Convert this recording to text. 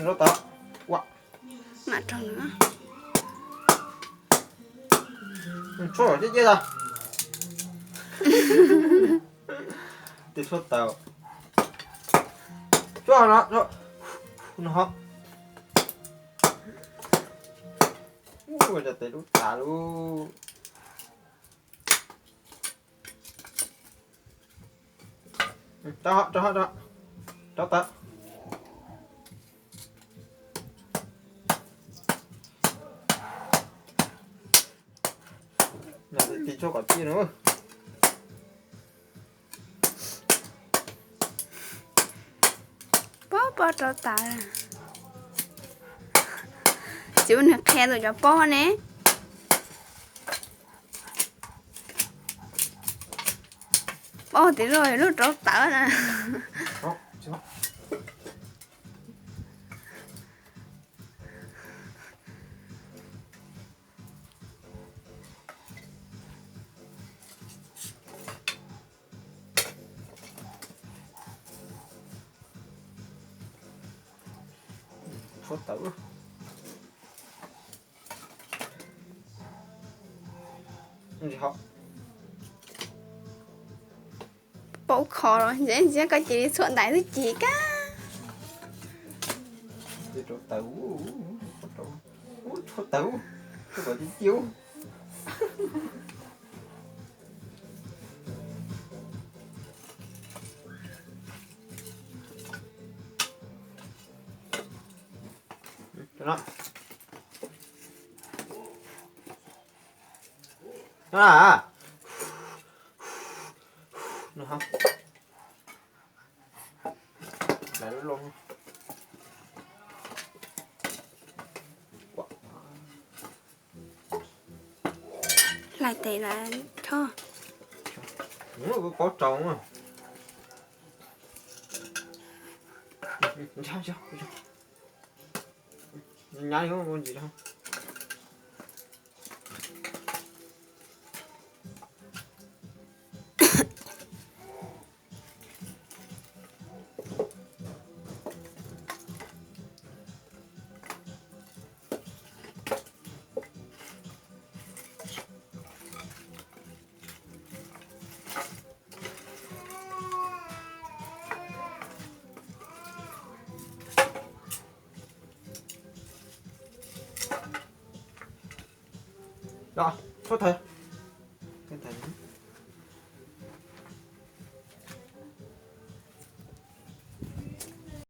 Rau tod. Ua. Mam rau no. Tshuab kom ciaj ciaj tag. Tes tshuab taws. Tshuab no, no ho. Ua cas tes dub tas lauj. Rau, rau, rau, rau tawm. Tis tshuab kom ciaj no. Pob pob rau tawm. Tsis ua nws qhia tus cov pob ne. Pob tias lub lub rau tawm na. Tshuab tawm. Paub kho los ntxim ntxim koj cia li txhuam ntais xwb ces kab. Rau tawm, tshuab tawm, tshuab kom ciaj ciaj. Hlais tes lawm chob. Paub rau. Nyab ntsis. Tshuab tawm.